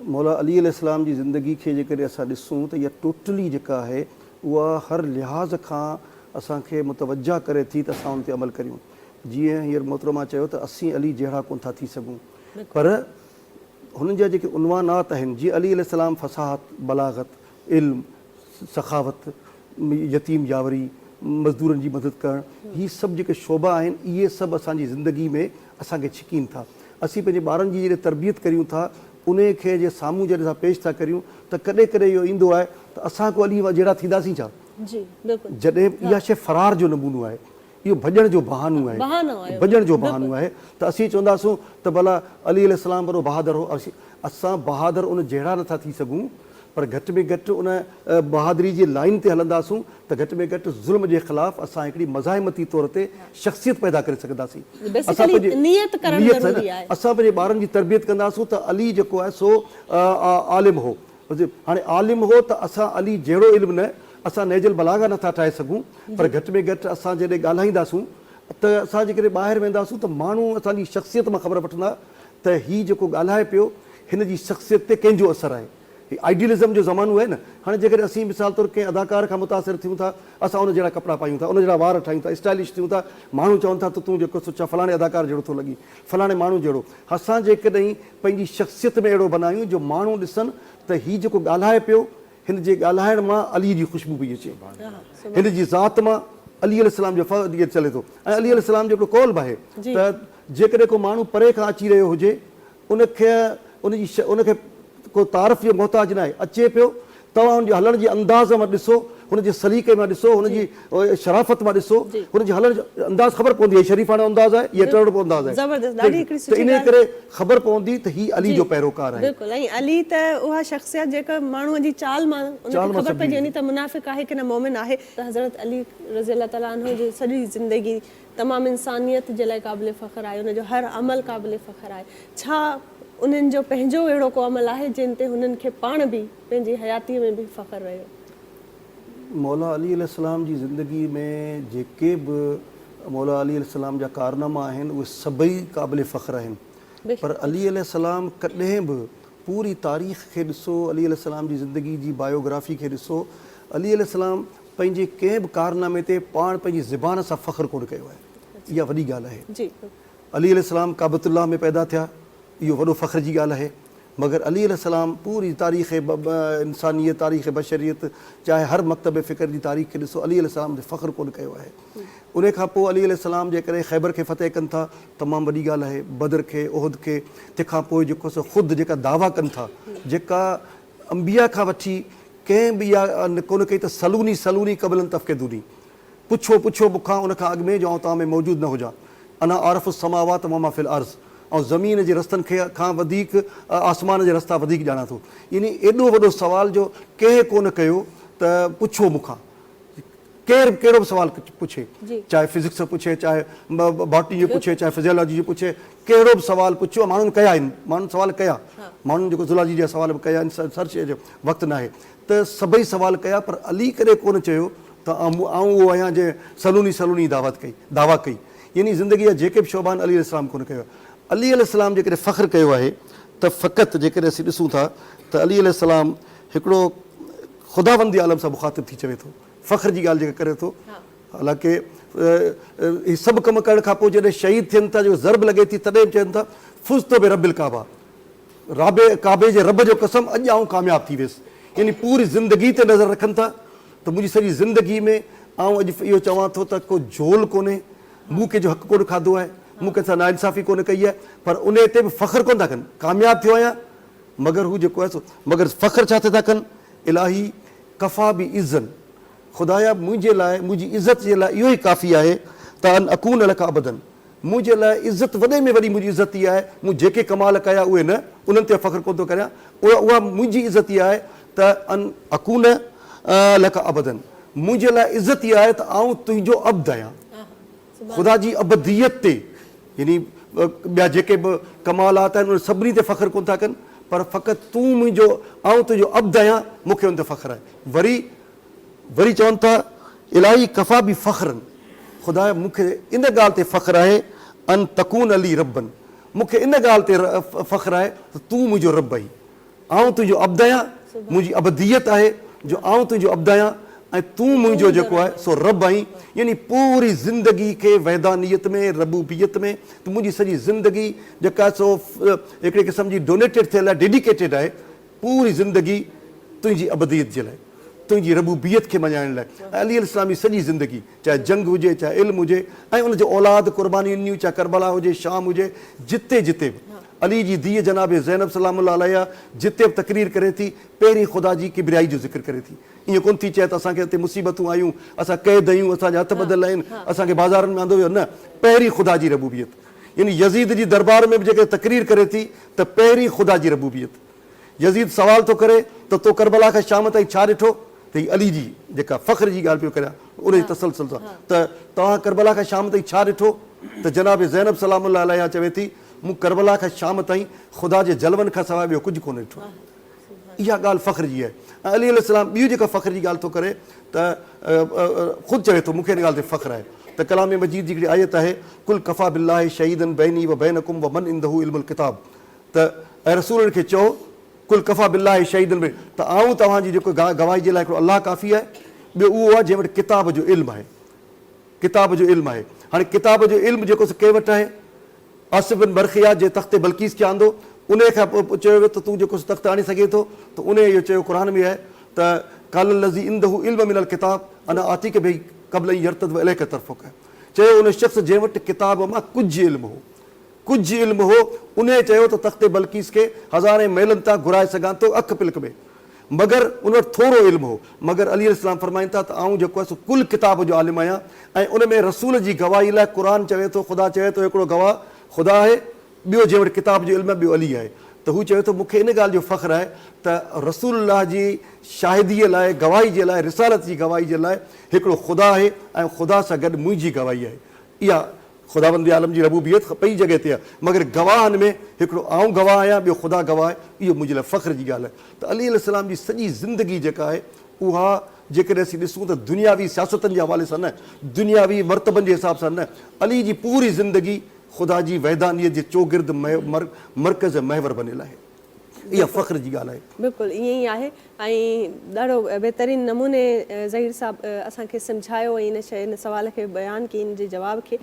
مولا علي عليه السلام جي زندگي کي جيڪڏهن اسان ڏسون ته اها ٽوٽلي جيڪا آهي اها هر لحاظ کان اسان کي متوجه ڪري ٿي ته اسان ان تي عمل ڪريون. جيئن هينئر محترمه چيو ته اسين علي جهڙا ڪونه ٿا ٿي سگهون پر هنن جا جيڪي عنوانات آهن جيئن علي عليه السلام فصاحت، بلاغت، علم، سخاوت، يتيم ياوري، مزدورن جي مدد ڪرڻ، هي سڀ جيڪي شعبا آهن اهي سڀ اسان جي زندگي ۾ اسان کي ڇڪين ٿا. اسين پنهنجي ٻارن جي جڏهن تربيت ڪريون ٿا انهي کي جي سامهون جڏهن اسان پيش ٿا ڪريون ته ڪڏهن ڪڏهن اهو ايندو آهي ته اسان ڪو علي جهڙا ٿينداسين ڇا؟ جڏهن اها شيء فرار جو نمونو آهي. اهو ڀڄڻ جو بهانو آهي، ڀڄڻ جو بهانو آهي ته اسين چونداسون ته ڀلا علي عليه السلام وڏو بهادر هو، اسان بهادر ان جهڙا نٿا ٿي سگهون پر گهٽ ۾ گهٽ ان بهادري جي لائين تي هلنداسون ته گهٽ ۾ گهٽ ظلم جي خلاف اسان هڪڙي مزاحمتي طور تي شخصيت پيدا ڪري سگهنداسين. اسان پنهنجي اسان پنهنجي ٻارن جي تربيت ڪنداسون ته علي جيڪو آهي سو عالم هو، هاڻي عالم هو ته اسان علي جهڙو علم نه، اسان نهج البلاغه نه ٿا ٺاهي سگهون پر گهٽ ۾ گهٽ اسان جڏهن ڳالهائينداسون ته اسان جيڪڏهن ٻاهر وينداسون ته ماڻهو اسان جي شخصيت مان خبر وٺندا ته هي جيڪو ڳالهائي پيو هن جي شخصيت تي ڪنهن جو اثر آهي. هي آئيڊيلزم جو زمانو آهي نه. هاڻي جيڪڏهن اسين مثال طور ڪنهن اداڪار کان متاثر ٿيون ٿا، اسان ان جهڙا ڪپڙا پايون ٿا، ان جهڙا وار ٺاهيون ٿا، اسٽائلش ٿيون ٿا، ماڻهو چون ٿا ته تون جيڪو سو ڇا فلاڻي اداڪار جهڙو ٿو لڳين، فلاڻي ماڻهو جهڙو. اسان جيڪڏهن پنهنجي شخصيت ۾ اهڙو بنايون جو ماڻهو ڏسن ته هي جيڪو ڳالهائي پيو هن جي ڳالهائڻ مان علي جي خوشبو پئي اچي، هن جي ذات مان علي عليه السلام جو فضل چلي ٿو ۽ علي عليه السلام جو هڪڙو قول به آهي ته جيڪڏهن ڪو ماڻهو پري کان اچي رهيو هجي ان کي ان جي ان کي ڪو تعارف جو محتاج ناهي، اچي پيو توهان هن جي هلڻ جي انداز مان ڏسو، هن جي سليقي مان ڏسو، هن جي شرافت مان ڏسو، هن جي هلڻ جو انداز خبر پوندي هي شريفاڻو انداز آهي يا ٽرڙپو انداز آهي. زبردست ڏاڍي هڪڙي ته سٺي انهي ڳالهه. ڪري خبر پوندي ته هي علي جو پيروڪار آهي. بلڪل ۽ علي ته اها شخصيت جيڪا ماڻهوء جي چال مان ان کي خبر پئجي وڃي ته منافق آهي ڪي نه مؤمن آهي. ته حضرت علي رضي الله تعالٰي عنه جي سڄي زندگي تمام انسانيت جي لاء قابل فخر آهي، ان جو هر عمل قابل فخر آهي. ڇا انهن جو پنهنجو اهڙو ڪو عمل آهي جنهن تي هنن کي پاڻ به پنهنجي حياتيء ۾ به فخر رهيو؟ مولا علي عليه السلام جي زندگي ۾ جيڪي به مولا علي عليه السلام جا ڪارناما آهن اهي سڀئي قابل فخر آهن پر علي عليه السلام ڪڏهن به پوري تاريخ کي ڏسو علي عليه السلام جي زندگي جي بايوگرافي کي ڏسو علي عليه السلام پنهنجي ڪنهن به ڪارنامي تي پاڻ پنهنجي زبان سان فخر ڪونه ڪيو آهي اها وڏي ڳالهه آهي علي عليه السلام ڪعبة الله ۾ پيدا ٿيا اهو وڏو فخر جي ڳالهه آهي مگر علي عليه السلام پوري تاريخ انسانيت تاريخ بشريت چاهي هر مڪتب فڪر جي تاريخ کي ڏسو علي عليه السلام تي فخر ڪونه ڪيو آهي ان کان پوء علي عليه السلام جيڪڏهن خيبر کي فتح ڪن ٿا تمام وڏي ڳالهه آهي بدر کي احد کي تنهن کان پوء جيڪو سو خود جيڪا دعويٰ ڪن ٿا جيڪا انبياء کان وٺي ڪنهن به اها ڪونه ڪئي ته سلوني سلوني قبل ان تفقدوني پڇو پڇو مون کان ان کان اڳ ۾ جو آئون توهان ۾ موجود نه هجان. انا اعرف السماوات وما في الارض آئون زمين جي رستن کي کان وڌيڪ آسمان جا رستا وڌيڪ ڄاڻان ٿو. يعني ايڏو وڏو سوال جو ڪنهن ڪونه ڪيو ته پڇو مون کان. ڪير به ڪهڙو به سوال پڇي چاهي فزڪس جو پڇي چاهي باٽني جو پڇي چاهي فزيالاجي جو پڇي ڪهڙو به سوال پڇيو ماڻهن ڪيا آهن ماڻهن سوال ڪيا ماڻهن جيڪو زولاجي جا سوال به ڪيا آهن سرچ جو وقت ناهي ته سڀئي سوال ڪيا پر علي ڪڏهن ڪونه چيو ته آئون اهو آهيان جنهن سلوني سلوني دعوت ڪئي دعويٰ ڪئي يعني زندگي جا جيڪي به شعبا آهن علي عليه السلام ڪونه ڪيو آهي. علي عليه السلام جيڪڏهن فخر ڪيو آهي ته فقط جيڪڏهن اسين ڏسون ٿا ته علي عليه السلام هڪڙو خداوند عالم سان مخاطب ٿي چوي ٿو فخر جي ڳالهه جيڪا ڪري ٿو حالانڪه هي سڀ ڪم ڪرڻ کان پوء جڏهن شهيد ٿين ٿا جو ضرب لڳي ٿي تڏهن به چون ٿا فزت برب الڪعبه رابع ڪعبي جي رب جو قسم اڄ آئون ڪامياب ٿي ويس يعني پوري زندگي تي نظر رکن ٿا ته منهنجي سڄي زندگي ۾ آئون اڄ اهو چوان ٿو ته ڪو جهول ڪونهي مون ڪنهن جو حق ڪونه کاڌو آهي مون ڪنهن سان ناانصافي ڪونه ڪئي آهي پر انهي تي به فخر ڪونه ٿا ڪن ڪامياب ٿيو آهيان مگر هو جيڪو آهي سو مگر فخر ڇا تي ٿا ڪن الاهي ڪفا بي عزن خدايا منهنجي لاء منهنجي عزت جي لاء اهو ئي ڪافي آهي ته ان اڪون لک عبدن منهنجي لاء عزت وڏي ۾ وڏي منهنجي عزت اها آهي، مون جيڪي ڪمال ڪيا اهي نه، انهن تي فخر ڪونه ٿو ڪريان، اها منهنجي عزت اها آهي ته ان اڪون لک عبدا، منهنجي لاء عزت اها آهي ته آئون تنهنجو عبد آهيان، خدا جي عبديت تي يعني ٻيا جيڪي به ڪمالات آهن انهن سڀني تي فخر ڪونه ٿا ڪن، پر فقط تون منهنجو، آئون تنهنجو عبد آهيان، مون کي ان تي فخر آهي. وري. وري چون ٿا، الٰهي ڪفيٰ بي فخرا، خدايا مون کي ان ڳالهه تي فخر آهي، ان تڪون لي ربا، مون کي ان ڳالهه تي فخر آهي ته تون منهنجو رب آهين. آئون تنهنجو عبد آهيان، منهنجي عبديت آهي جو آئون تنهنجو عبد آهيان ۽ تون منهنجو جيڪو آهي سو رب آهين، يعني پوري زندگي کي وحدانيت ۾ ربوبيت ۾ ته منهنجي سڄي زندگي جيڪا آهي سو هڪڙي قسم جي ڊونيٽيڊ ٿيل آهي، ڊيڊيڪيٽيڊ آهي پوري زندگي تنهنجي عبديت جي لاء، تنهنجي ربوبيت کي مڃائڻ لاء ۽ علي عليه السلام جي سڄي زندگي چاهي جنگ هجي چاهي علم هجي ۽ ان جو اولاد قربانيون ڏنيون چاهي ڪربلا هجي شام هجي جتي جتي به علي جي ڌيء جناب زينب سلام الله عليها جتي به تقرير ڪري ٿي پهرين خدا جي ڪبريائي جو ذڪر ڪري ٿي ائين ڪونه ٿي چئي ته اسان کي اتي مصيبتون آيون اسان قيد آهيون اسان جا هٿ ٻڌل آهن اسان کي بازارن ۾ آندو ويو نه پهرين خدا جي ربوبيت يعني يزيد جي دربار ۾ به جيڪڏهن تقرير ڪري ٿي ته پهرين خدا جي ربوبيت يزيد سوال ٿو ڪري ته تو ڪربلا کان شام تائين ڇا ڏٺو؟ ته هي علي جي جيڪا فخر جي ڳالهه پيو ڪريان ان جي تسلسل سان ته توهان ڪربلا کان شام تائين ڇا ڏٺو؟ ته جناب زينب سلام الله عليها چوي ٿي مون ڪربلا کان شام تائين خدا جي جلون کان سواء ٻيو ڪجهه ڪونه ڏٺو آهي. اها ڳالهه فخر جي آهي ۽ علي عليه السلام ٻيو جيڪا فخر جي ڳالهه ٿو ڪري ته خود چوي ٿو مون کي ان ڳالهه تي فخر آهي ته ڪلام مجيد جي هڪڙي آيت آهي قل ڪفيٰ بالله شهيدا بيني وبينڪم ومن عنده علم الڪتاب ته اي رسول انهن کي چئو، قل ڪفيٰ بالله شهيدا بيني ته آئون توهان جي جيڪو گواهي جي لاء هڪڙو الله ڪافي آهي، ٻيو اهو آهي جنهن وٽ ڪتاب جو علم آهي. ڪتاب جو علم آهي. هاڻي ڪتاب جو علم جيڪو سو ڪنهن وٽ آهي؟ آصف بن برخيا جنهن تخت بلقيس کي آندو، انهيء کان پوء چيو ويو ته تون جيڪو سو تخت آڻي سگهين ٿو ته انهيء اهو چيو قرآن ۾ آهي ته قال الذي عنده علم من الڪتاب انا آتيک به قبل ان يرتد اليک طرفک چيو ان شخص جنهن وٽ ڪتاب مان ڪجهه علم هو. ڪجهه علم هو، انهيء چيو ته تخت بلقيس کي هزارين ميلن تان گهرائي سگهان ٿو اک پلڪ ۾. مگر ان وٽ ٿورو علم هو. مگر علي عليه السلام فرمائن ٿا ته آئون جيڪو آهيان سو ڪل ڪتاب جو عالم آهيان ۽ ان ۾ رسول جي گواهي لاء قرآن چوي ٿو، خدا چوي ٿو هڪڙو گواهه خدا آهي، ٻيو جنهن وٽ ڪتاب جو علم آهي ٻيو علي آهي. ته هو چوي ٿو مون کي ان ڳالهه جو فخر آهي ته رسول الله جي شاهديء لاء، گواهي جي لاء، رسالت جي گواهي جي لاء هڪڙو خدا آهي ۽ خدا سان گڏ منهنجي گواهي آهي. اها خداوند عالم جي ربوبيت ٻئي جڳهه تي آهي، مگر گواهن ۾ هڪڙو آئون گواهه آهيان، ٻيو خدا گواهه آهي، اهو منهنجي لاء فخر جي ڳالهه آهي ته علي عليه السلام جي سڄي زندگي جيڪا آهي اها جيڪڏهن اسين ڏسون ته دنياوي سياستن جي حوالي سان نه، دنياوي مرتبن جي حساب سان نه، علي جي پوري زندگي خدا جي وحدانيت جي چوگرد مرڪز ۽ محور بنيل آهي. اها فخر جي ڳالهه آهي. بلڪل ائين ئي آهي ۽ ڏاڍو بهترين نموني ظهير صاحب اسان کي سمجهايو ۽ ان شيء ان سوال کي بيان ڪئي ان جي جواب کي.